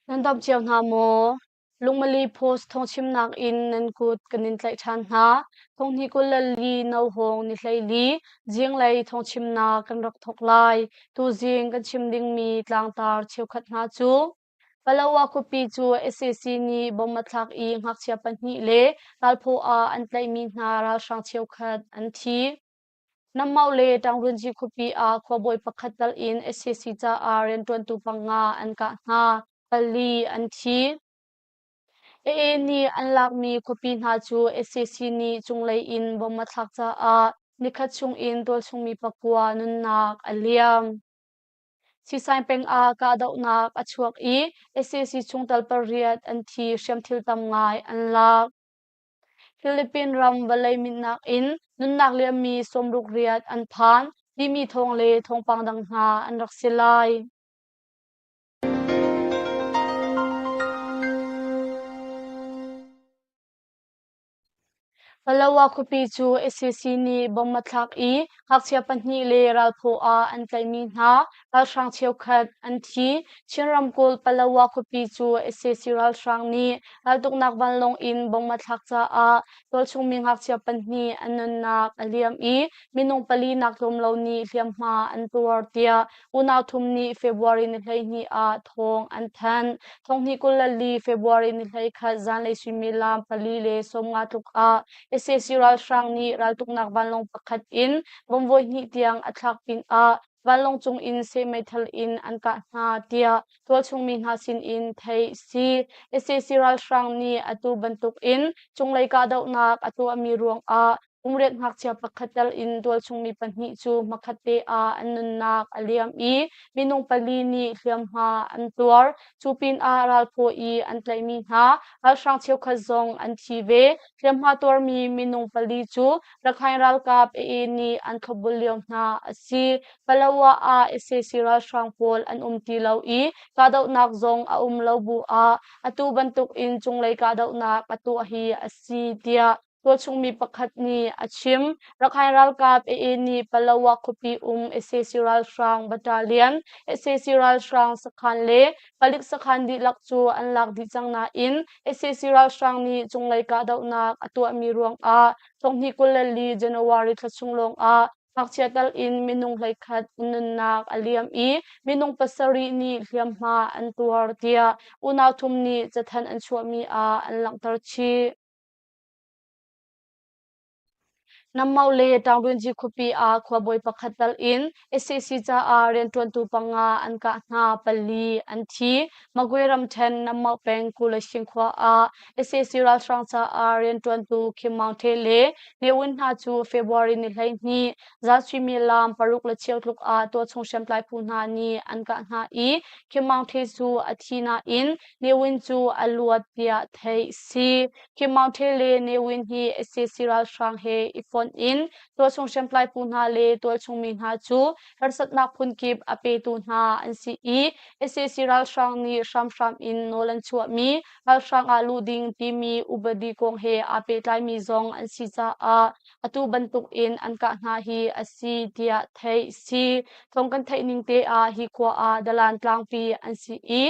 Nan dam cio hna maw? Lungmali Post thawngchimnak in nan kut kan in tlaih ṭhan hna. Thonghnih 24 Nohawng ni 14 zinglei thawngchimnak kan rak thawk lai. Tuzing kan chim dingmi tlangtar cheukhat hna cu Palawa khuapi cu sac nih bomb a thlak i ngakchia pahnih le ralphaw ah an tlaihmi hna ralhrang cheukhat an thi. Nammaw le Ṭangrunzi khuapi ah khuabawi pakhat tal in sac caah rianṭuantu panga an kah hna, pali an thi. AA nih an lakmi khuapi hna cu sac nih cunglei in bomb a thlak caah nikhat chung in tualchungmi pakua nunnak a liam. Sisain peng ah kahdohnak a chuak i sac chungtel pariat an thi, hriamthil tam ngai an lak. Philippine ram vawlei minnak in nunnak liammi 60 riat an phan timi thawng le thawngpang dang hna an rak si lai. Palawa khuapi cu sac nih bomb a thlak i ngakchia pahnih le ralphaw ah an tlaihmi hna ralhrang cheukhat an thi. Chin ramkulh Palawa khuapi cu sac ralhrang nih raltuknak vanlawng in bomb a thlak caah tualchung mi ngakchia pahnih an nunnak a liam i minung pali nak tlawm lo nih hliamhma an tuar tiah unau thum nih February ni 12 ah thawng an thanh. Thonghnih 24 February ni 11 zanlei suimilam pali le 50 tluk ah sac ralhrang nih raltuknak vanlawng pakhat in bomb voihnih tiang a thlak pinah vanlawng cung in seh meithal in an kah hna tiah tualchung mi hna sin in theih si. sac ralhrang nih atu bantuk in cunglei kahdohnak a tuahmi ruangah Umriat ngakchia pakhat tel in tualchungmi pahnih cu hmakhatte ah an nunnak a liam i minung pali nih hliamhma an tuar. Cu pinah ralphaw i an tlaihmi hna ralhrang cheukhat zong an thi ve. Hliamhma tuarmi minung pali cu Rakhine ralkap AA nih an thlopbul lio hna a si. Palawa ah sac ralhrang pawl an um ti lo i kahdohnak zong a um lo bu ah atu bantuk in cunglei kahdohnak a tuah hi a si tiah Tualchungmi pakhat nih a chim. Rakhine ralkap AA nih Palawa khuapi um sac ralhrang battalion, sac ralhrang sakhan le palik sakhan dihlak cu an lak dih cang nain sac ralhrang nih cunglei kahdohnak a tuahmi ruangah thonghnih 24 January thla chung lawngah ngakchia tal in minung 11 nunnak a liam i minung pasarih nih hliamhma an tuar tiah unau thum nih cathanh an chuahmi ah an langhter chih. Nammaw le Taungdunji khuapi ah khuabawi pakhat tal in sac caah rianṭuantu panga an kah hna, pali an thi. Magwe ramṭhen Nammaw peng Kulashin khua ah sac ralhrang caah rianṭuantu Khim Maung Htwe le Ne Win hna cu February ni 12 zan suimilam paruk le cheu tluk ah tualchung hriamtlai phu hna nih an kah hna i Khim Maung Htwe cu a thi nain Ne Win cu a luat tiah theih si. Kim Maung Htwe le Ne Win hi sac ralhrang he i fonh in tualchung hriamtlai phu hna le tualchung mi hna cu harsatnak phunkip a petu hna an si i sac ralhrang nih hramhram in nawl an chuahmi ralhrang ah luh ding timi upadi kong he aa pehtlaimi zong an si caah atu bantuk in an kah hna hi a si tiah theih si. Thawng kan theih ning te ah hi khua ah dalan tlangpi an si i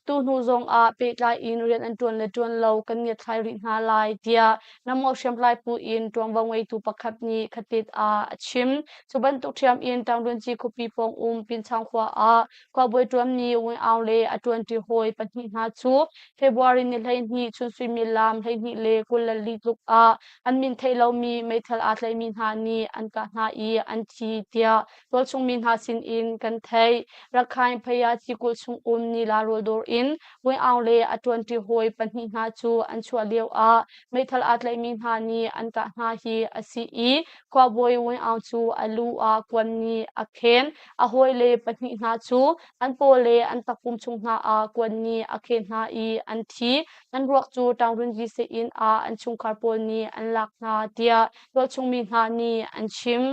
Tuhnu zongah pehtlai in rian an ṭuan le ṭuan lo kan ngiatthlai rih hna lai tiah Namo hriamtlai phu in ṭuanvo ngeitu pakhat nih khatit ah a chim. Cu bantuk ṭhiam in Ṭangrunci khuapi pawng um Pinchang khua ah khuabawi ṭuanmi Wing Aung le a ṭuanṭi hawi pahnih hna cu February ni 12 chun suimilam 12:24 tluk ah an min theih lomi meithal aa tlaihmi hna nih an kah hna i an thi tiah tualchung mi hna sinin kan theih. Rakhine Phaya tikulh chung um Nila rawldawr in Wing Aung le a ṭuanṭi hawi pahnih hna cu an chuah lio ah meithal aa tlaihmi hna nih an kah hna hi a si i khuabawi Wing Aung cu a lu ah kuan nih a khen. A hawile pahnih hna cu an paw le an takpum chung hna ah kuan nih a khen hna i an thi. An ruak cu Ṭangrunzi seh-inn ah an chungkhar pawl nih an lak hna tiah tualchung mi hna nih an chim.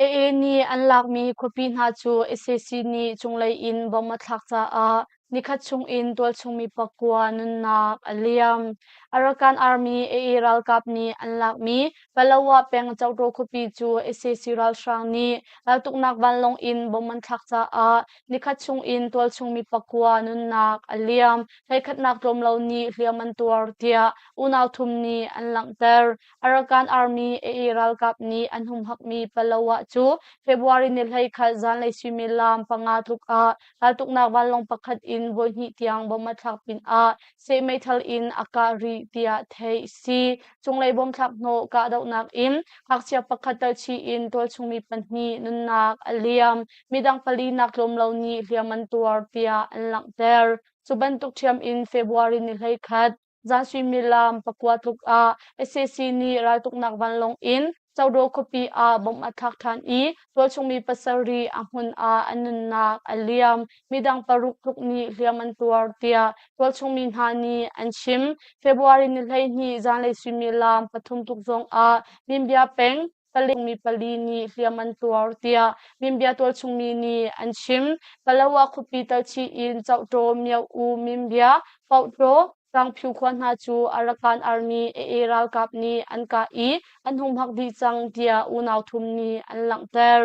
AA nih an lakmi khuapi hna cu sac nih cunglei in bomb a thlak caah nikhat chung in tualchung mi pakua nunnak a liam. Arakan Army AA ralkap nih an lakmi Palawa peng Cohtaw khuapi cu sac ralhrang nih raltuknak vanlawng in bomb an thlak caah nikhat chung in tualchung mi pakua nunnak a liam. Hleikhatnak tlawm lo nih hliam an tuar tiah unau thum nih an langhter. Arakan Army AA ralkap nih an humhakmi Palawa cu February ni 11 zanlei suimilam panga tluk ah raltuknak vanlawng pakhat in voihnih tiang bomb a thlak pinah seh meithal in a kah rih tiah theih si. Cunglei bomb thlak hnawh kahdohnak in ngakchia pakhat telchih in tualchungmi pahnih nunnak a liam. Midang pali nak tlawm lo nih hliam an tuar tiah an langhter. Cu bantuk ṭhiam in February ni 11 Zan suimilam pakua tluk ah sac nih raltuknak vanlawng in Codaw khuapi ah bomb a thlak ṭhan i tualchungmi pasarih a hmun ah an nunnak a liam. Midang paruk tluk nih hliam an tuar tiah tualchungmi hna nih an chim. February ni 12 zanlei suimilam pathum tluk zong ah Minbya peng palekmi pali nih hliam an tuar tiah Minbya tualchungmi nih an chim. Palawa khuapi talchih in Cohtaw, Myo-U, Minbya, Pauhtaw, Tlangphiu khua hna cu Arakan Army AA ralkap nih an kah i an humhak dih cang tiah unau thum nih an langhter.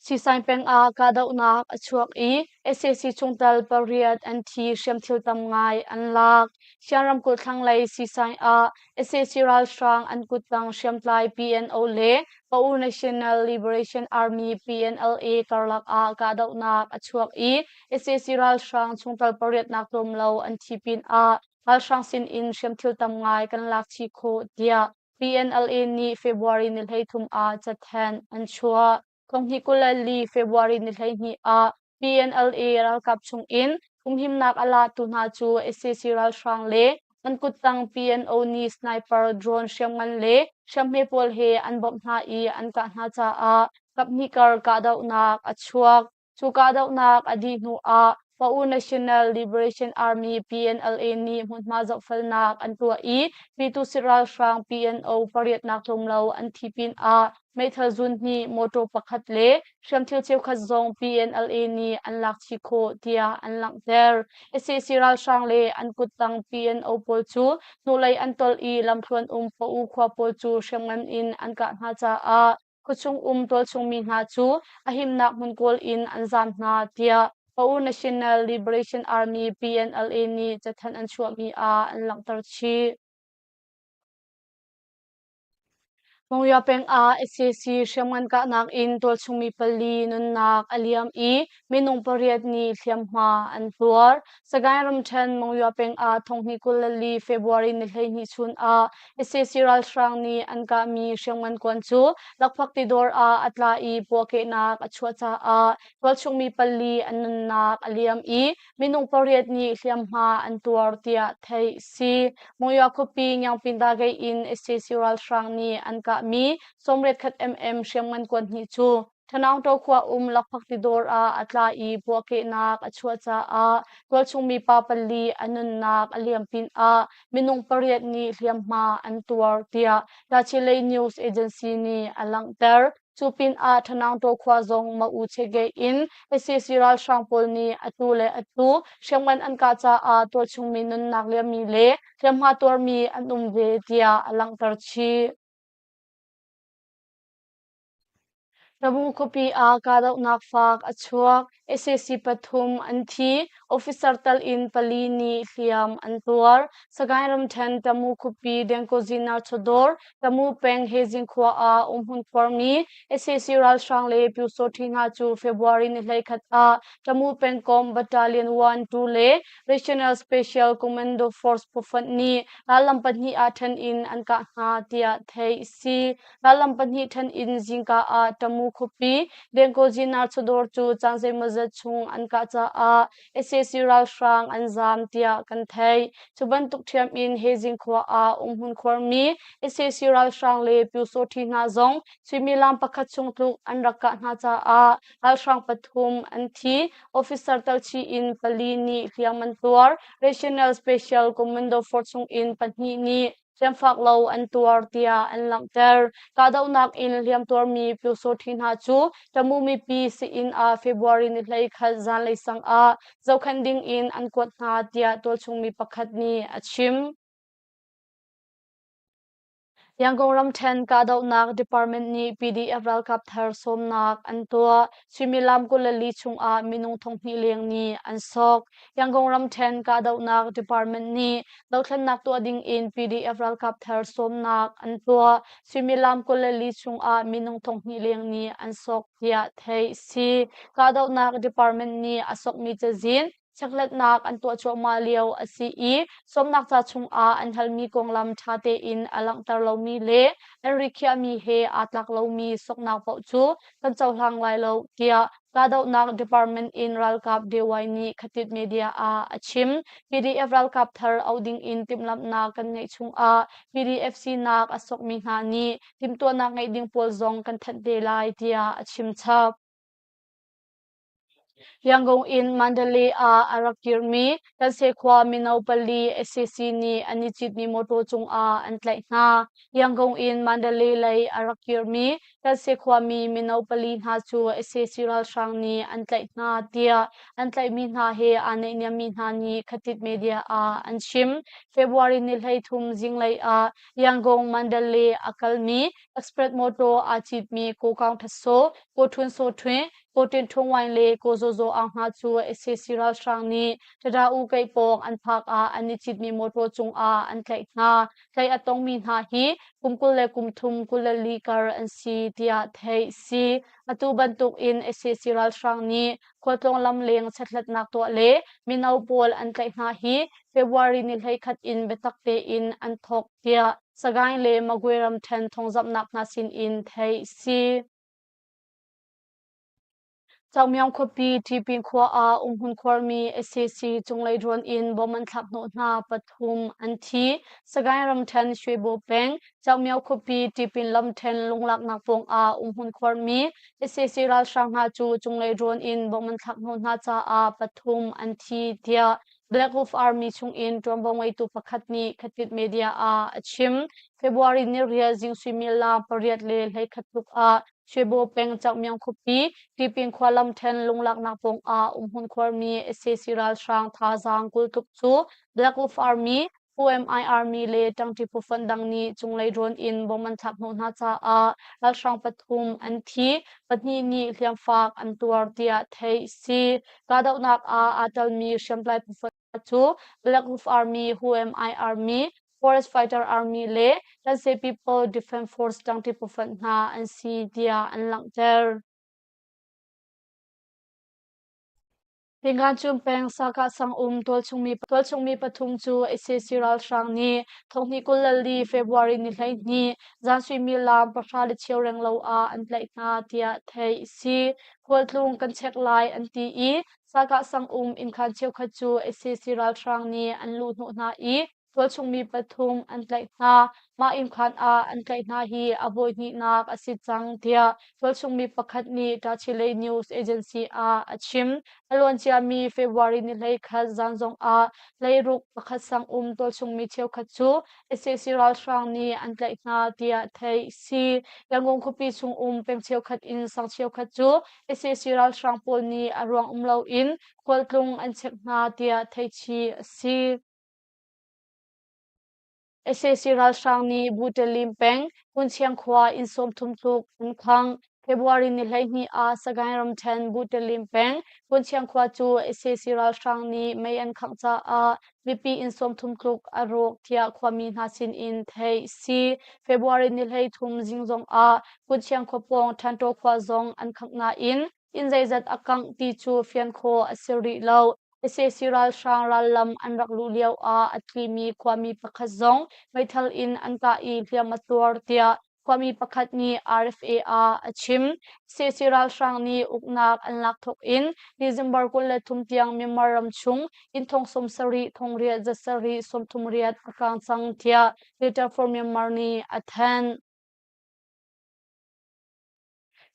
Siisaing peng ah kahdohnak a chuak i sac chungtel pariat an thi hriamthil tam ngai an lak. Sian ramkulh thlanglei Siisaing ah sac ralhrang an kuttang hriamtlai PNO le Pa'u National Liberation Army PNLA karlak ah kahdohnak a chuak i sac ralhrang chungtel pariatnak tlawm lo an thi pinah ralhrang sin in hriamthil tam ngai kan lak chih khawh tiah PNLA nih February ni 13 ah cathanh an chuah. 2024 February ni 12 ah PNLA ralkap chungin humhimnak a latu hna cu sac ralhrang le an kuttang PNO nih sniper drone hriamngan le hriamhme pawl he an bawmh hna i an kah hna caah kaphnih kar kahdohnak a chuak. Cu kahdohnak a dih hnu ah Pa'u National Liberation Army PNLA nih hmunhma zohfelnak an tuah i Pyitusit ralhrang PNO pariatnak tlawm lo an thi pinah meithal zun hnih, mawṭaw pakhat le hriamthil cheukhat zong PNLA nih an lak chih khawh tiah an langhter. Sac ralhrang le an kuttang PNO pawl cu hnulei an tolh i lamthluan um Pa'u khua pawl cu hriamngan in an kah hna caah khuachung um tualchungmi hna cu a himnak hmun kawl in an zaam hna tiah Pa'u National Liberation Army PNLA nih cathanh an chuahmi ah an langhter chih. Monywa peng ah sac hriamngan kahnak in tualchungmi pali nunnak a liam i minung pariat nih hliamhma an tuar. Sagaing ramṭhen Monywa peng ah thonghnih 24 February ni 12 chun ah sac ralhrang nih an kahmi hriamngan kuan cu lakphak tidawr ah a tla i puahkehnak a chuah caah tualchungmi pali an nunnak a liam i minung pariat nih hliamhma an tuar tiah theih a si. Monywa khuapi Ngiangpinda gate in sac ralhrang nih an kahmi 81 mm hriamngan kuan hnih cu Thanaungtaw khua um lakphak tidawr ah a tla i puahkehnak a chuah caah tualchung mi pa pali a nunnak a liam pinah minung pariat nih hliamhma an tuar tiah Tachileik News Agency nih a langhter. Cu pinah Thanaungtaw khua zong Ma-U Chege in sac ralhrang pawl nih atu le atu hriamngan an kah caah tualchung mi nunnak liammi le hliamhma tuarmi an um ve tiah a langhter chih. Tamu khuapi ah kahdohnak faak a chuak. Sac pathum an thi. Officer tal in pali nih hliam an tuar. Sagaing ramṭhen Tamu khuapi Dengkozinar chawdawr Tamu peng Hezing khua ah umhmun khuarmi sac ralhrang le Pyusawṭhi hna cu February ni 11 ah Tamu pengkomh Battalion 1, 2 le Regional Special Commando Force phufonh nih rallam pahnih ah ṭhen in an kah hna tiah theih a si. Rallam pahnih ṭhen in zingka ah Tamu khuapi Dengkozinar chawdawr cu caan zeimawzat chung an kah caah sac ralhrang an zaam tiah kan theih. Cu bantuk ṭhiam in Hezing khua ah umhmun khuarmi sac ralhrang le Pyusawṭhi hna zong suimilam pakhat chung tluk an rak kah hna caah ralhrang pathum an thi. Officer talchi in pali nih hliam an tuar. Regional Special Commando Force chung in pahnih nih. hliamfak lo an tuar tiah an langhter. Kahdohnak in hliamtuarmi Pyusawṭhi hna cu Tamu mipi sii-inn ah February ni 21 zanlei sang ah zohkhenh ding in an kuat hna tiah tualchung mi pakhat nih a chim. Yangon ramṭhen kahdohnak department nih PDF ralkap thar sawmnak an tuah. Suimilam 24 chungah minung 2000 leng nih an sok. Yangon ramṭhen kahdohnak department nih dothlennak tuah dingin PDF ralkap thar sawmnak an tuah. Suimilam 24 chungah minung 2000 leng nih an sok tiah theih a si. Kahdohnak department nih a sokmi cazin Chekhlatnak an tuah cuahmah lio a si i sawmnak ca chungah an halmi konglam ṭha tein a langhter lomi le an rikhiahmi he aa tlak lomi soknak paoh cu kan cohlang lai lo tiah kahdohnak department in ralkap DY nih Khatit Media ah a chim. PDF ralkap thar auh dingin timhlamhnak kan ngeih chungah PDF sinak a sokmi hna nih timhtuahnak ngeih ding pawl zong kan thanh te lai tiah a chim chap. Yangon in Mandalay ah a rak kirmi Tanse khua mino pali sac nih an i citmi mawṭaw cungah an tlaih hna. Yangon in Mandalay lei a rak kirmi Tanse khuami mino pali hna cu sac ralhrang nih an tlaih hna tiah an tlaihmi hna he aa naihniammi hna nih Khatit Media ah an chim. February ni 13 zinglei ah Yangon Mandalay a kalmi Express mawṭaw aa citmi Ko Kaung Tha Saw, Ko Htun Saw Htwin, Ko Tin Htun Waing le Ko Zaw Zaw Aung hna cu sac ralhrang nih Tada U Keih pawng an phak ah an i citmi mawṭaw cungah an tlaih hna. Tlaih a tongmi hna hi kum 20 le kum thum 24 kar an si tiah theih a si. Atu bantuk in sac ralhrang nih khualtlawng lamleng chekhlatnak tuah le mino pawl an tlaih hna hi February ni 11 in biatak tein an thawk tiah Sagaing le Magwe ramṭhen thawngzamhnak hna sin in theih a si. Caukmyang khuapi Ṭipin khua ah umhmun khuarmi sac cunglei drone in bomb an thlak hnawh hna pathum an thi. Sagaing ramṭhen Shwebo peng Caukmyo khuapi Ṭipin lamṭhen lunglaknak pawng ah umhmun khuarmi sac ralhrang hna cu cunglei drone in bomb an thlak hnawh hna caah pathum an thi tiah Black Wolf Army chungin ṭuanvo ngeitu pakhat nih Khatit Media ah a chim. February ni riat zing suimilam 8:31 tluk ah Shwebo peng Caukmyang khuapi Tipin khua lamṭhen lunglaknak pawngah umhmun khuarmi sac ralhrang thazaang 20 tluk cu Black Wolf Army, UMI Army le ṭangṭi phufonh dang nih cunglei drone in bomb an thlak hnawh hna caah ralhrang pathum an thi, pahnih nih hliamfak an tuar tiah theih a si. Kahdohnak ah aa telmi hriamtlai phufonh cu Black Wolf Army, UMI Army, Forest Fighter Army le Tanse People Defense Force ṭangṭi phufonh hna an si tiah an langhter. Pingancung peng Sakah sang um tualchungmi pathum cu sac ralhrang nih 2024 February ni 12 zan suimilam 10:15 renglo ah an tlaih hna tiah theih a si. Khualtlung kan chek lai an ti i Sakah sang um innkhan cheukhat cu sac ralhrang nih an luhhnawh hna i tualchungmi pathum an tlaih hna. Mah innkhan ah an tlaih hna hi a voihnihnak a si cang tiah tualchungmi pakhat nih Tachileik News Agency ah a chim. A luanciami February ni 11 zan zongah hleiruk pakhat sang um tualchungmi cheukhat cu sac ralhrang nih an tlaih hna tiah theih a si. Yangon khuapi chung um peng cheukhat in sang cheukhat cu sac ralhrang pawl nih a ruang um loin khualtlung an chek hna tiah theihchih a si. Sac ralhrang nih Butelim peng Hmunchiang khua inn 30 tluk an khangh. February ni 12 ah Sagaing ramṭhen Butelim peng Hmunchiang khua cu sac ralhrang nih mei an khangh caah mipi inn 30 tluk a rawk tiah khuami hna sin in theih a si. February ni 13 zing zong ah Hmunchiang khua pawng Ṭhanṭaw khua zong an khangh nain inn zeizat a kangh ti cu fian khawh a si rih lo. Sac ralhrang rallam an rak luh lio ah a tlimi khuami pakhat zong meithal in an kah i hliam a tuar tiah khuami pakhat nih RFA ah a chim. Sac ralhrang nih uknak an lak thawk in December 23 tiang Myanmar ram chung inn thong 70 thong riat za sarih 38 a kang cang tiah Data for Myanmar nih a thanh.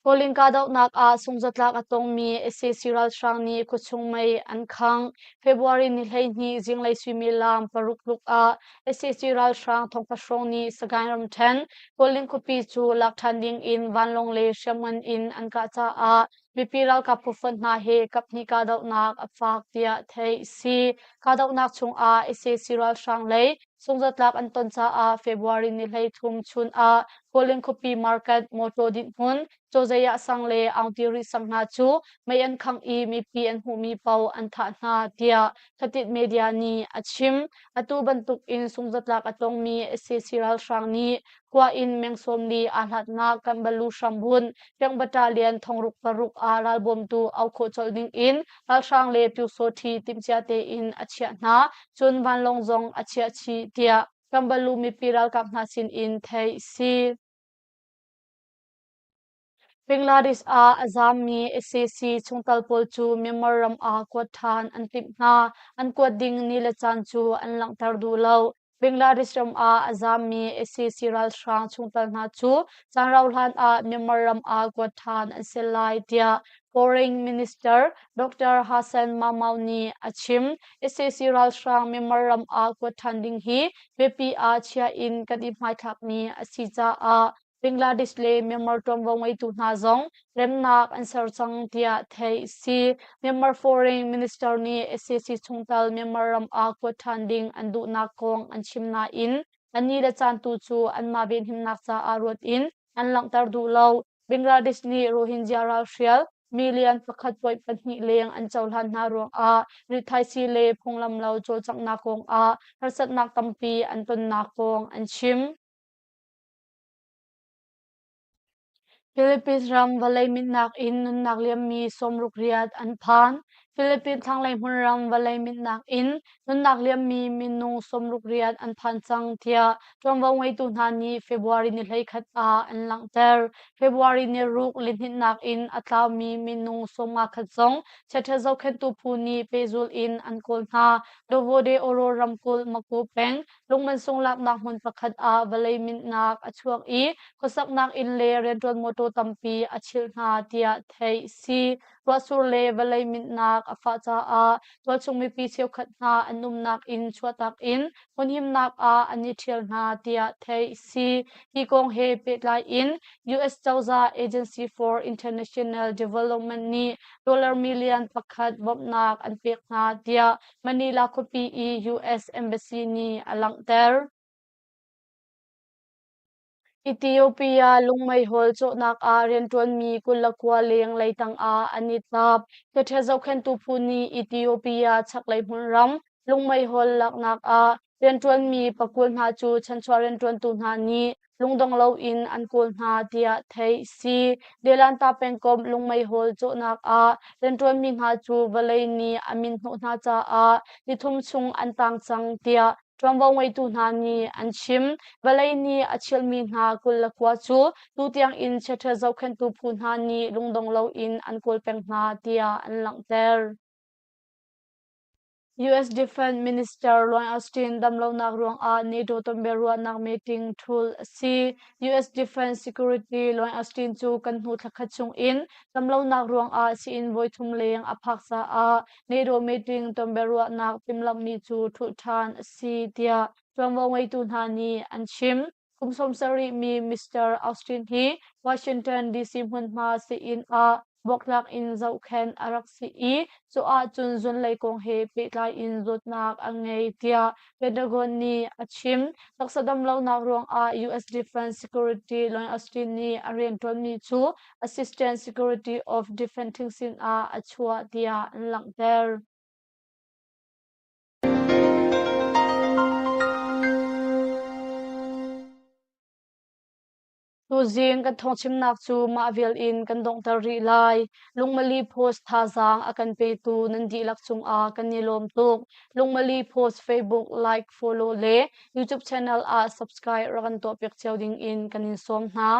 Kawlin kahdohnak ah sungzatlak a tongmi sac ralhrang nih khuachung mei an khangh. February ni 12 zinglei suimilam 6 tluk ah sac ralhrang thongkhat hrawng nih Sagaing ramṭhen Kawlin khuapi cu lak ṭhan ding in vanlawng le hriamngan in an kah caah mipi ralkap phufonh hna he kaphnih kahdohnak a fak tiah theih a si. Kahdohnak chungah sac ralhrang lei sungzatlak an ton caah February ni 13 chun ah Kawlin khuapi market motor dinhhmun Cozayah sang le Aungtiri sang hna cu mei an khangh i mipi an hmuhmi paoh an thah hna tiah Khatit media nih a chim. Atu bantuk in sungzatlak a tongmi sac ralhrang nih khua in meng 40 aa hlatnak Kanbalu hrambun Peng Battalion thongruk paruk ah ralbawmtu au khawh colh ding in ralhrang le Pyusawṭhi timhcia tein a chiah hna. Cun vanlawng zong a chiah chih tiah Kanbalu mipi ralkap hna sin in theih a si. Bangladesh ah a zaammi sac chungtel pawl cu Myanmar ram ah kuat ṭhan an timh hna. An kuat ding ni le caan cu an langhter duh lo. Bangladesh ram ah a zaammi sac ralhrang chungtel hna cu caan rauh hlan ah Myanmar ram ah kuat ṭhan an si lai tiah Foreign Minister Dr. Hassan Mahmoud nih a chim. Sac ralhrang Myanmar ram ah kuat ṭhan ding hi biapi ah chia in kan i hmaithlakmi a si caah Bangladesh le Myanmar ṭuanvo ngeitu hna zong remnak an ser cang tiah theih a si. Myanmar Foreign Minister nih sac chungtel Myanmar ram ah kuat ṭhan ding an duhnak kong an chim nain a ni le caan tu cu anmah venhimnak caah ruat in an langhter duh lo. Bangladesh nih Rohingya ralhrial million 1.2 leng an cohlan hna ruangah rithaisii le phunglam lo cawlcanghnak kongah harsatnak tampi an tonnak kong an chim. Philippines ram vawlei minhnak in nunnak liammi 60 riat an phan. Philippines thlanglei hmunram vawlei minhnak in nunnak liammi minung 60 riat an phan cang tiah ṭuanvo ngeitu hna nih February ni 11 ah an langhter. February ni ruk lihninhnak in a tlaumi minung 51 zong chiaṭha zohkhenhtu phu nih pehzulh in an kawl hna. Davao de Oro ramkulh Maku peng Lungmansung laknak hmun pakhat ah vawlei minhnak a chuak i khuasaknak inn le rianṭuan mawṭaw tampi a chilh hna tiah theih a si. Ruahsur le vawlei minhnak a fah caah tualchung mipi cheukhat hna an umnak inn chuahtak in hmunhimnak ah an i ṭhial hna tiah theih a si. Hi kong he pehtlai in US cozah Agency for International Development nih dollar million pakhat bawmhnak an pek hna tiah Manila khuapi i US Embassy nih a langhter. Ethiopia lungmeihol cawhnak ah rianṭuanmi 29 leng leitang ah an i tlap. Khuaṭhia zohkhenhtu phu nih Ethiopia chaklei hmunram lungmeihol laknak ah rianṭuanmi pakul hna cu chanchuah rianṭuantu hna nih lungdong loin an kawl hna tiah theih a si. Delanta pengkomh lungmeihol cawhnak ah rianṭuanmi hna cu vawlei nih a min hnawh hna caah nithum chung an tang cang tiah ṭuanvo ngeitu hna nih an chim. Vawlei nih a chilmi hna 29 cu tutiang in chiaṭha zohkhenhtu phu hna nih lungdong loin an kawl peng hna tiah an langhter. US Defense Minister Lloyd Austin damlonak ruangah NATO tonbiaruahnak meeting ṭhulh a si. US Defense Security Lloyd Austin cu kan hnu thlakhat chungin damlonak ruangah sii-inn voithum leng a phak caah NATO meeting tonbiaruahnak timhlamhmi cu ṭhulh ṭhan a si tiah ṭuanvo ngeitu hna nih an chim. Kum 70 mi Mr. Austin hi Washington DC hmunhma sii-inn ah buaktlak in zohkhenh a rak si i cu ahcun zunlei kong he pehtlai in zawtnak a ngei tiah Pentagon nih a chim. Taksa damlonak ruangah US Defense Security Lloyd Austin nih a rianṭuanmi cu Assistant Security of Defense thing sinah a chuah tiah an langhter. Tuzing kan thawngchimnak cu mah vial in kan donghter rih lai. Lungmali Post thazaang a kan petu nan dihlak cungah kan i lawm tuk. Lungmali Post Facebook like, follow le YouTube channel ah subscribe rak kan tuahpiak cio ding in kan in sawm hna.